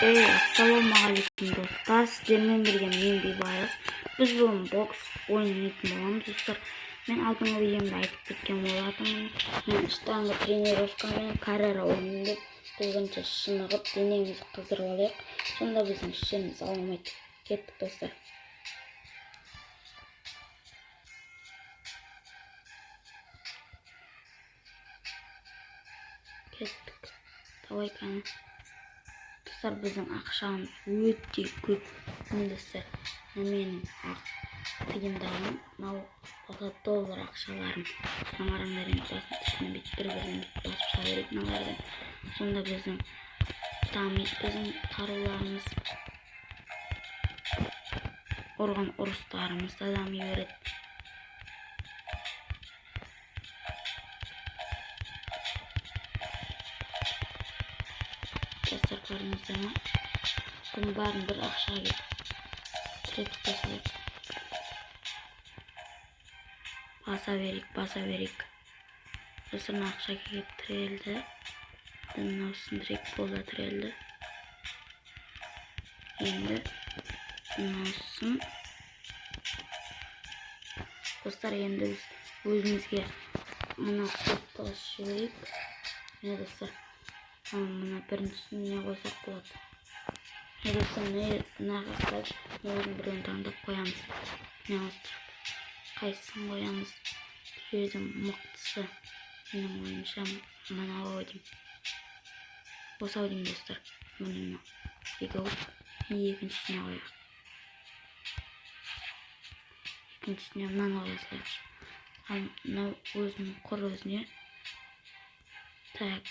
Ey, ассалаумағалейкум достар, сіздермен бірге мен Бейбарыс. Біз бүгін бокс ойнайтын боламыз достар. Мен алдыңғы видеомда айтып кеткен болатынмын. Мен штанга тренировкамен карьера ойнаймын деп бүгінше шынығып денемізді қыздырып алайық. Сонда біздің ішіміз ауырмайды. Кеттік достар. Кеттік. Давай кәне. Достар, біздің ақшамыз өте көп. Міне достар, менің тиындарым, мынау болса доллар ақшаларым. Мына қараңдар енді, басын үстінен бүйтіп бір-бірінен бүйтіп басып шыға береді мыналардан. Сонда біздің дамиды біздің қаруларымыз, ұрған ұрыстарымыз да дами береді. Достар, көрдіңіздер ма? Бұның бәрін бір ақшаға келіп тіреп тастайық. Баса берейік, баса берейік. Достар, мына ақша келіп тірелді. Мынау сындырайық, болды, тірелді. Енді мынаусын. Достар, енді біз өзімізге мына қойып жіберейік. Міне достар, мына біріншісін не қойсақ болады. Міне достар, мынаға қарап мыналардың біреуін таңдап қоямыз. Міне ауыстырып қайсысын қоямыз? Бұл жерде мықтысы менің ойымша мынау ау деймін. Осы ау деймін достар. Міне мынау екеуі. Екіншісіне қояйық. Екіншісіне мынаны қоя салайықшы. Ал мынау өзінің құр өзіне. Так.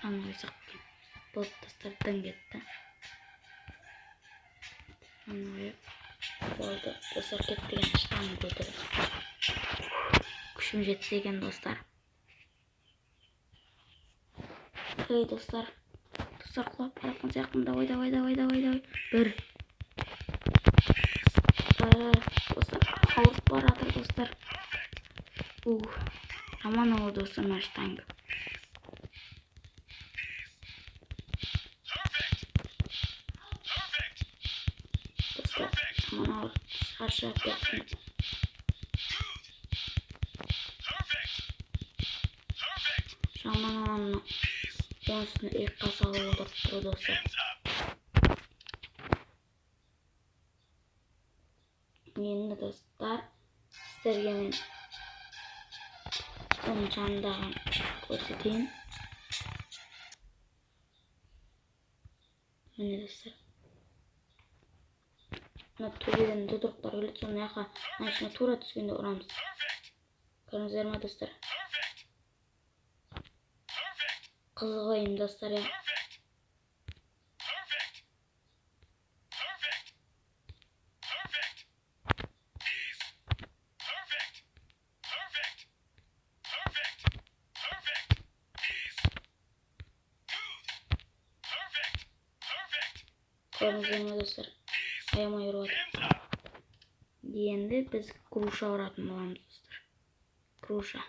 Мынаны қойсақ екен. Болды достар, дың кетті. Мынаны қойып болды. Достар, кеттік енді штанга көтереміз. Күшім жетсе екен достар. Ей достар. Достар, құлап бара жатқан сияқтымын. Давай, давай, давай, давай, давай. Бір. Достар, ауырып бара жатыр достар. Ух, жаман ауыр достар мына штанга. Достар, жаман ауыр, шаршап кеттім. Жаман ауыр мынау. Оның үстіне иыққа салып отырып тұр достар. Енді достар, сіздерге мен соның жанындағын көрсетейін. Міне достар, мына төбеден жұдырықтар келеді, соны мына жаққа, мына ішіне тура түскенде ұрамыз. Көрдіңіздер ма достар? Қызық ойын достар, иә. Көрдіңіздер ме достар? Аямай ұрып жатыр. Енді біз груша ұратын боламыз достар. Груша.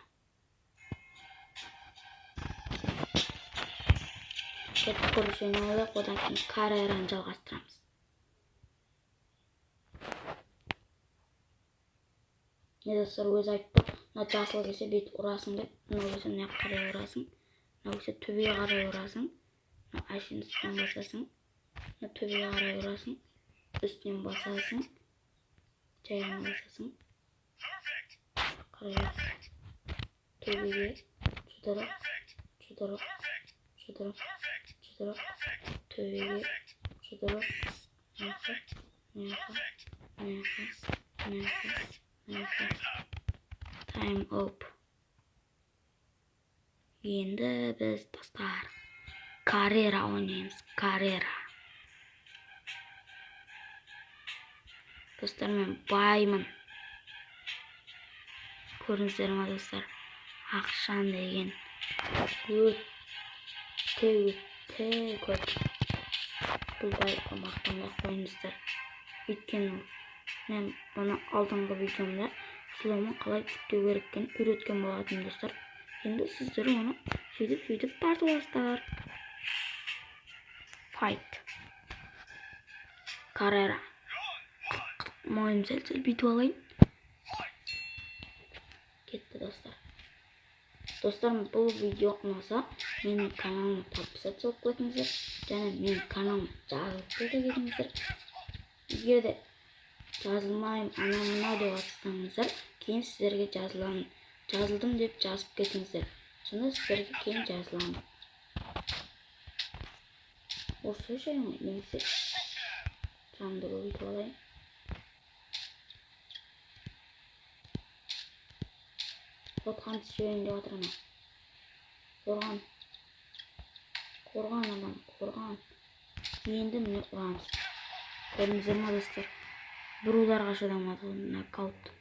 Кеттік, груша ойнап алайық, одан кейін карьераны жалғастырамыз. Не достар, өзі айтты, мына жасыл келсе бүйтіп ұрасың деп, мынау келсе мына жаққа қарай ұрасың, мынау келсе төбеге қарай ұрасың, мына әшейін үстінен басасың, мына төбеге қарай ұрасың, үстінен басасың, жай ғана басасың, қарай ұрасың, төбеге, жұдырық, жұдырық, жұдырық, жұдырық, төбеге, жұдырық, мына жаққа, мына жаққа, мына жаққа, мына жаққа, мына жаққа. Time up. Енді біз достар карьера ойнаймыз, карьера. Достар, мен баймын. Көрдіңіздер ма достар? Ақшам деген өте өте көп. Бұл байлыққа мақтанбай ақ қойыңыздар. Өйткені мен бұны алдыңғы видеомда сломын қалай жүктеу керек екенін үйреткен болатынмын достар. Енді сіздер оны сөйтіп тартып аласыздар. Fight. Каррера. Мойын сәл-сәл бүйтіп алайын. Кетті достар. Достар, бұл видео ұнаса, менің каналыма подписаться болып кетіңіздер және менің каналыма жазылып кете кетіңіздер. Егер де жазылмаймын, анау мынау деп жатсаңыздар, кейін сіздерге жазыламын. Жазылдым деп жазып кетіңіздер. Сонда сіздерге кейін жазыламын. Осы жайын немесе жанымды көбейтіп алайын. Отқан жіберейін деп жатыр ана. Қорған. Қорған адам, қорған. Енді міне ұрамыз. Көрдіңіздер ма достар? Бір ударға шыдамады ғой нокаут.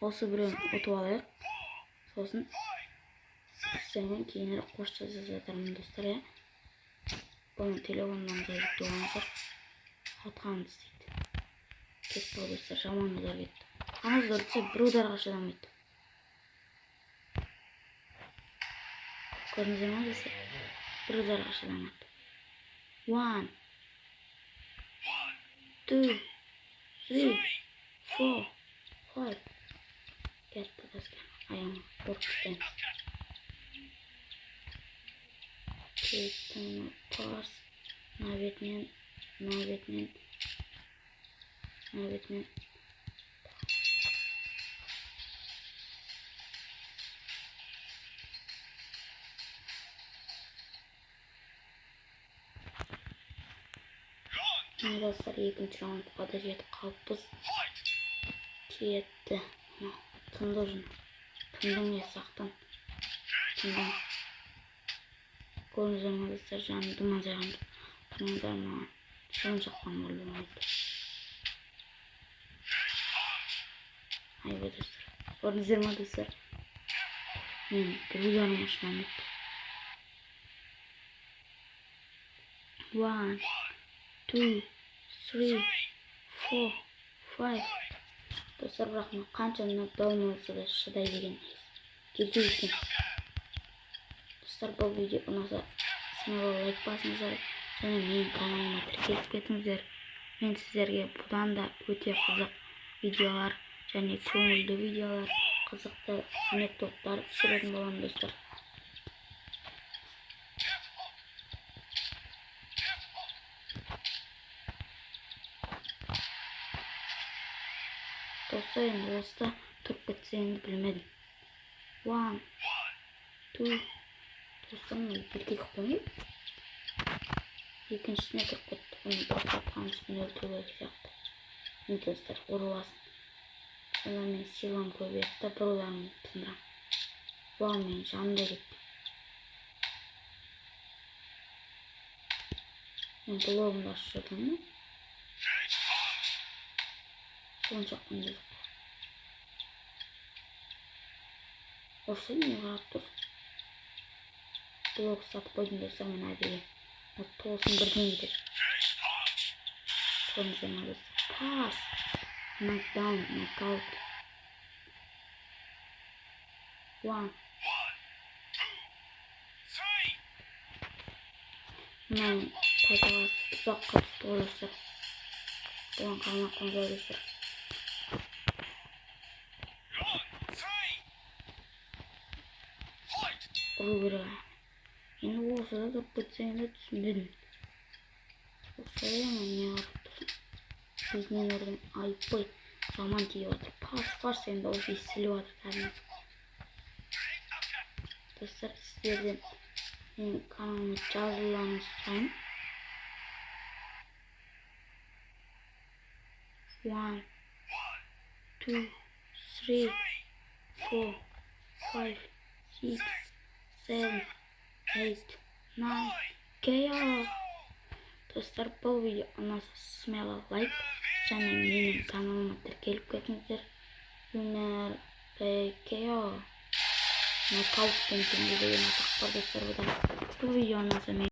Осы біреуін ұтып алайық. Сосын сіздермен кейінірек қоштасып жатармын достар, иә. Бұны телефоннан да жүктеп алыңыздар. Отқан істейді. Кетті ғой достар, жаман удар кетті. Ана удар түссе бір ударға шыдамайды. Көрдіңіздер ма достар? Бір ударға шыдамады. 1, 2, 3, 4, 5. Кетті достар. Аяғын ұрып тастаймыз. Кетті пас. Мына бетінен, мына бетінен, мына бетінен. Міне достар, екінші раундқа да жетіп қалыппыз. Кетті. Тынды уже. Тындың не сақтан. Тындың. Көрдіңіздер ма достар, жаным думан жайған. Тыңдар маған. Шын жаққан болмайды. Айбай достар. Көрдіңіздер ма достар? Мен бір ударыма шыдамайды. 1, 2, 3, 4, 5. Достар, бірақ мен қанша нокдаун болса да шыдай деген кету екен. Достар, бұл видео ұнаса, смело лайк басыңыздар және менің каналыма тіркеліп кетіңіздер. Мен сіздерге бұдан да өте қызық видеолар және көңілді видеолар, қызықты анекдоттар түсіретін боламын достар. Достар, енді осыда тұрып кетсе енді білмедім. 1, 2. Достар, мен еркек қоймаймын. Екіншісіне тұрып кетті. Оны бір тапқан үстіне өлтіру керек сияқты. Міне достар, ұрып алсын. Сонда мен силам көбейеді да бір ударымды тындырамын. Уа, менің жаным да кетті. Мен блогымды ашып жатырмын. Сонша қандай. Ұрса не қарап тұр? Блок сатып қойдым достар, мен әдейі. Толсын бірден кетеді. Көрдіңіздер ма достар? Пас! Нокдаун, нокаут. 1. Мына тайталасы ұзаққа түсті ғой достар. Бұған қарамай қойыңыздар достар. Ұру керек. Енді осыда тұрып кетсе енді түсінбедім. Осылай ма, не қарап тұрсың? Бетінен ұрдым, айыппай, жаман тиіп жатыр. Парс-парс енді осы естіліп жатыр кәдімгі. Достар, сіздерден менің каналыма жазылуларыңызды сұраймын. 1, 2, 3, 4, 5, 6, 7, 8, 9, KO. Достар, бұл видео ұнаса смело лайк және менің каналыма тіркеліп кетіңіздер. Winner KO. Нокаутпен жеңді деген атақ бар достар бұда. Бұл видео ұнаса